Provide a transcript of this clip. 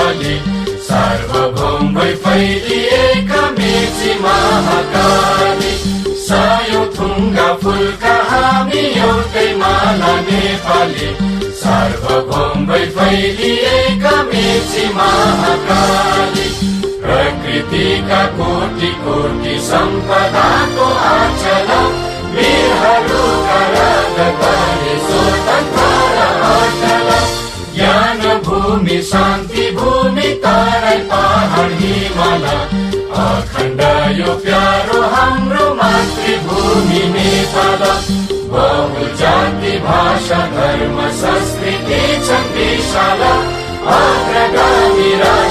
नेपाली, सार्वभौम भई फैलिएका मेची महाकाली। सयौं थुङ्गा फुलका हामी एउटै माला नेपाली, सार्वभौम भई फैलिएका मेची महाकाली। प्रकृतिका कोटि कोटि सम्पदाको आचल, वीरहरूका रगतले स्वतन्त्र अटल। ज्ञान भूमि शान्ति भूमि तराई पहाड हिमाल, अखण्ड यो प्यारो हाम्रो मातृभूमि नेपाल। बहुजाति भाषा धर्म संस्कृति छन् विशाल, अग्रगामी राष्ट्र